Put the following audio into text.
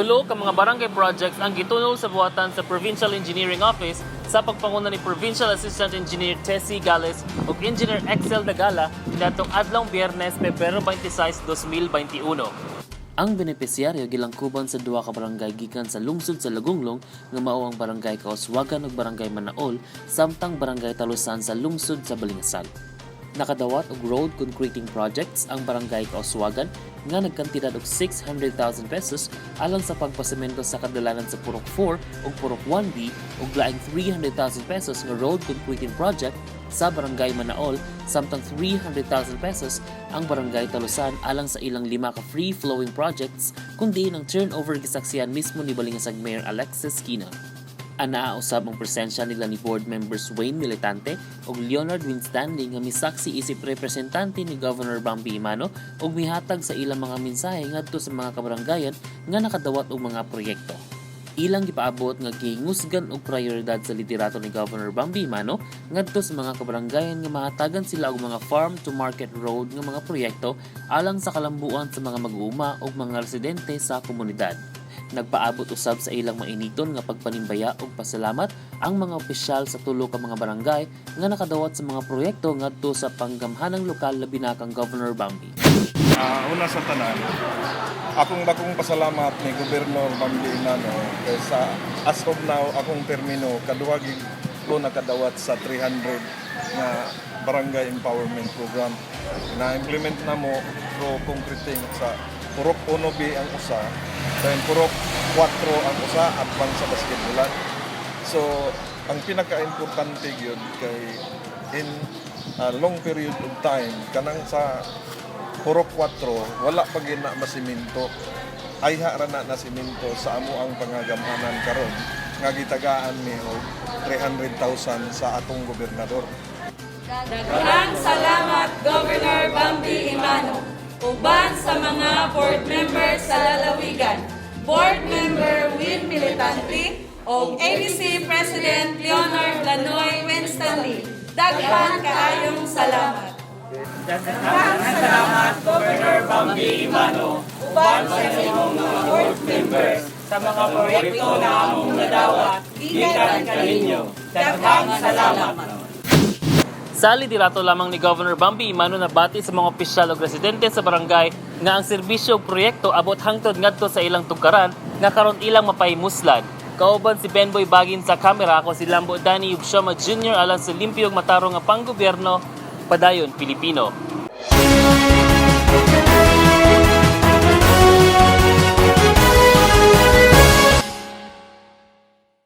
Tulo ka mga barangay projects ang gitunol sa buhatan sa Provincial Engineering Office sa pagpanguna ni Provincial Assistant Engineer Tessie Gales ug Engineer Excel Dagala niadtong adlawng Biyernes, Pebrero 26, 2021. Ang benepisyaryo gilangkuban sa duha ka barangay gikan sa lungsod sa Lagonglong nga mao ang Barangay Kauswagan ug Barangay Manaol, samtang Barangay Talusan sa lungsod sa Balingasag. Nakadawat og road concreting projects ang Barangay Kauswagan nga nagkantidad og 600,000 pesos alang sa pagpasemento sa kadalanan sa Purok 4 ug Purok 1B ug laing 300,000 pesos nga road concreting project sa Barangay Manaol, samtang 300,000 pesos ang Barangay Talusan alang sa ilang lima ka free flowing projects, kung diin ang turnover gisaksihan mismo ni Balingasag Mayor Alexis Quinam. Anaa usab ang presensya nila ni board members Wayne Militante ug Leonard Winstanley nga misaksi isip representante ni Governor Bambi Emano ug mihatag sa ilang mga mensahe ngadto sa mga kabaranggayan nga nakadawat og mga proyekto. Ilang gipaabot nga gihingusgan og prioridad sa liderato ni Governor Bambi Emano ngadto sa mga kabaranggayan nga mahatagan sila og mga farm to market road nga mga proyekto alang sa kalambuan sa mga mag-uuma ug mga residente sa komunidad. Nagpaabot usab sa ilang mainiton nga pagpanimbaya ug pasalamat ang mga opisyal sa tulo ka mga barangay nga nakadawat sa mga proyekto ngadto sa panggamhanang lokal, labi na kang Governor Bambi. Una sa tanan, akong dakong pasalamat ni Gobernador Bambi Emano kay sa as of now, akong termino, kaduha gid ko nakadawat sa 300 nga barangay empowerment program. Na-implement na mo through concreting sa Purok 1B ang usa, then Purok 4 ang usa at pang sa basketballan. So, ang pinaka-importante gyud kay in a long period of time, kanang sa Purok 4, wala pa gyud na masiminto. Ayha ra na nasiminto sa amo ang pangagamhanan karon nga gitagaan mi og 300,000 sa atong gobernador. Daghang salamat, Governor Bambi Emano. Uban sa mga board members sa lalawigan, Board Member Win Militante o ABC President Leonard Lanoy Winstanley. Daghan kaayong salamat. Daghang salamat, Governor Bambi Emano, uban sa inyong mga board members sa mga proyekto na among nadawat gikan kaninyo. Daghang salamat. Sa liderato lamang ni Governor Bambi Emano, nabati sa mga opisyal ug residente sa barangay nga ang serbisyo ug proyekto abot hangtod ngadto sa ilang tugkaran nga karon ilang mapahimuslan. Kauban si Benboy Bagin sa kamera, ako si Lambo Danny Ugshoma Jr. alang sa limpyo ug matarong nga panggobyerno. Padayon, Pilipino.